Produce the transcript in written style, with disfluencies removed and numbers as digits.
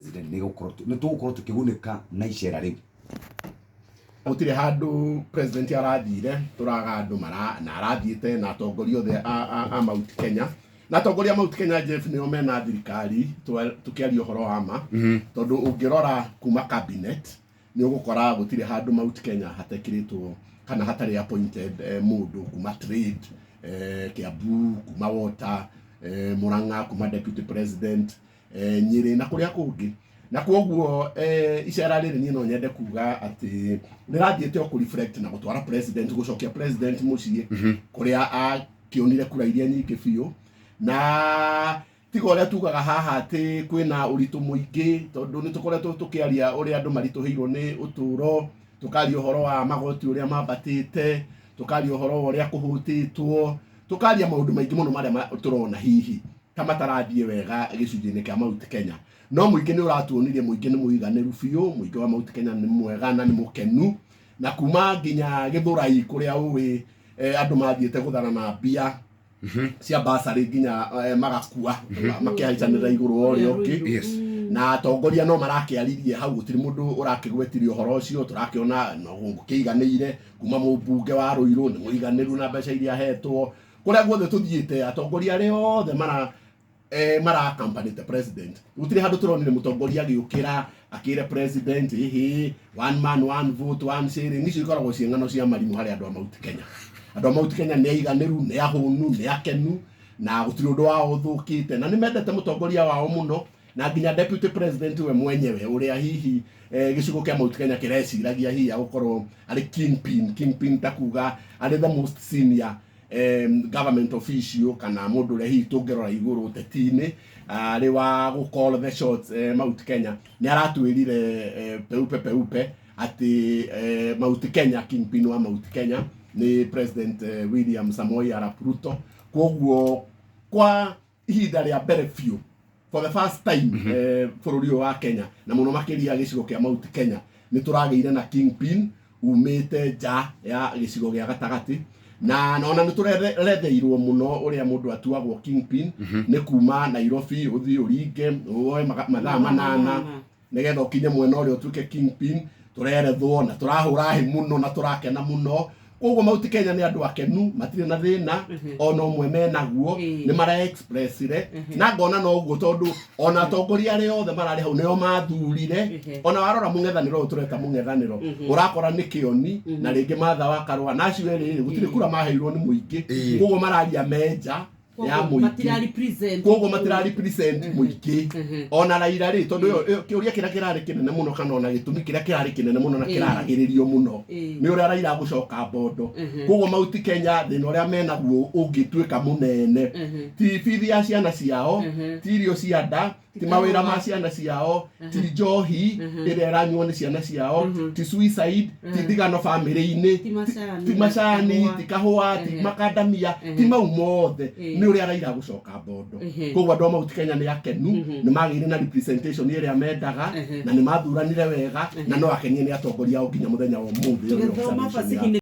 President nĩ tũgũkorwo tũkĩgunĩka na icera rĩu. Gũtirĩ handũ president arathire tũraga andũ mara na arathiĩte na atongoria othe a Mount Kenya, na atongoria a Mount Kenya, Jeff, nĩo mena thirikari. Tũkĩaria ũhoro wa ma, tondũ ũngĩrora kuma cabinet nĩ ũgũkora gũtirĩ handũ Mount Kenya hatekĩrĩtwo kana hatarĩ appointed mũndũ kuma trade, Kiambu, kuma water, Murang'a, kuma deputy president, Nyĩrĩ na kũrĩa kũngĩ. Na kwoguo icera rĩrĩ niĩ no nyende kuga atĩ rĩrathiĩte o kũ-reflect na gũtwara president, gũcokia president mũciĩ kũrĩa akĩonire kura iria nyingĩ biũ. Na tiga ũrĩa tugaga haha atĩ kwĩna ũritũ mũingĩ, tondũ nĩ tũkoretwo tũkĩaria ũrĩa andũ maritũhĩirwo nĩ ũtũũro, tũkaria ũhoro wa magoti ũrĩa mambatĩte, tũkaria ũhoro wa ũrĩa kũhũtĩtwo, tũkaria maũndũ maingĩ mũno marĩa tũrona hihi ta matarathiĩ wega gĩcunjĩ-inĩ kĩa Mount Kenya. No mũingĩ nĩ ũratuonirie mũingĩ nĩ mũiganĩru biũ, mũingĩ wa Mount Kenya nĩ mwega na nĩ mũkenu. Na kuma nginya Gĩthũrai kũrĩa ũĩ andũ mathiĩte gũthara na mbia cia basarĩ nginya magakua makĩhaicanĩra igũrũ wa ũrĩa ũngĩ. Na atongoria no marakĩaririe hau, gũtirĩ mũndũ ũrakĩgwetirie ũhoro ũcio. Tũrakĩona no gũkĩiganĩire kuma mũmbunge wa Rũirũ nĩ mũiganĩru na mbeca iria ahetwo. Kũrĩa guothe tũthiĩte, atongoria arĩa othe mara accompanyĩte president, gũtirĩ handũ tũronire mũtongoria agĩũkĩra akĩre president, "Ĩhĩ, one man, one vote, one shilling." Icio ikoragwo ciĩ ng'ano cia marimũ harĩ andũ a Mount Kenya. Andũ a Mount Kenya nĩ aiganĩru, nĩ ahũnu, nĩ akenu, na gũtirĩ ũndũ wao ũthũkĩte, na nĩ mendete mũtongoria wao mũno, na nginya deputy president we mwenyewe ũrĩa hihi gĩcigo kĩa Mount Kenya kĩreciragia hihi agũkorwo arĩ kingpin, kingpin ta kuga arĩ the most senior government official kana mũndũ ũrĩa hihi tũngĩrora igũrũ ũteti-inĩ arĩ wa gũ call the shots Mount Kenya, nĩ aratwĩrire peupe peupe atĩ Mount Kenya, kingpin wa Mount Kenya nĩ President William Samoei Arap Ruto. Koguo kwa ihinda rĩa mbere biũ, for the first time, bũrũri ũyũ wa Kenya na mũno makĩria gĩcigo kĩa Mount Kenya, nĩ tũragĩire na kingpin umĩte nja ya gĩcigo gĩa gatagatĩ. Na ona nĩ tũretheirwo mũno ũrĩa mũndũ atuagwo kingpin nĩ kuma Nairobi ũthiĩ ũringe woe mathaa 8 nĩgetha ũkinye mwena ũrĩa ũtuĩke kingpin. Tũrerethwo na tũrahũra hĩ mũno na tũrakena mũno. Koguo Mount Kenya nĩ andũ akenu, matirĩ na thĩna ona ũmwe menaguo. Nĩ mara expressire na ngona no ũguo, tondũ ona atongoria arĩa othe mararĩ hau nĩo mathurire. Ona warora mũng'ethanĩro ũyũ tũreta mũng'ethanĩro, ũrakora nĩ Kĩoni na rĩngĩ Martha wa Karũa, na acio erĩ rĩ, gũtirĩ kura maheirwo nĩ mũingĩ. Koguo mararia menja ya mũingĩ. Matira represent. Koguo matira represent mũingĩ. Ona Raila rĩ, tondũ kĩũria kĩrĩa kĩrarĩ kĩnene mũno kana ona gĩtũmi kĩrĩa kĩrarĩ kĩnene mũno na kĩraragĩrĩrio mũno nĩ ũrĩa Raila agũcoka Mbondo. Koguo Mount Kenya thĩna ũrĩa menaguo ũngĩtuĩka mũnene ti bithi ya ciana ciao, ti irio cia nda, ti mawĩra ma ciana ciao, ti njohi ĩrĩa ĩranyuo nĩ ciana ciao, ti suicide, ti ndigano bamĩrĩ-inĩ, Ti macani, ti macani, kahũa. Ti kahũa, ti makandamia, ti mau mothe, nĩ ũrĩa Raila agũcoka Mbondo. Koguo andũ a Mount Kenya nĩ akenu, nĩ magĩire na representation ĩrĩa mendaga na nĩ mathuranire wega na no akenie nĩ atongoria ao nginya mũthenya wa ũmũthĩ. Ĩyo nĩyo Tũgĩthoma observation fasihi. Yakwa.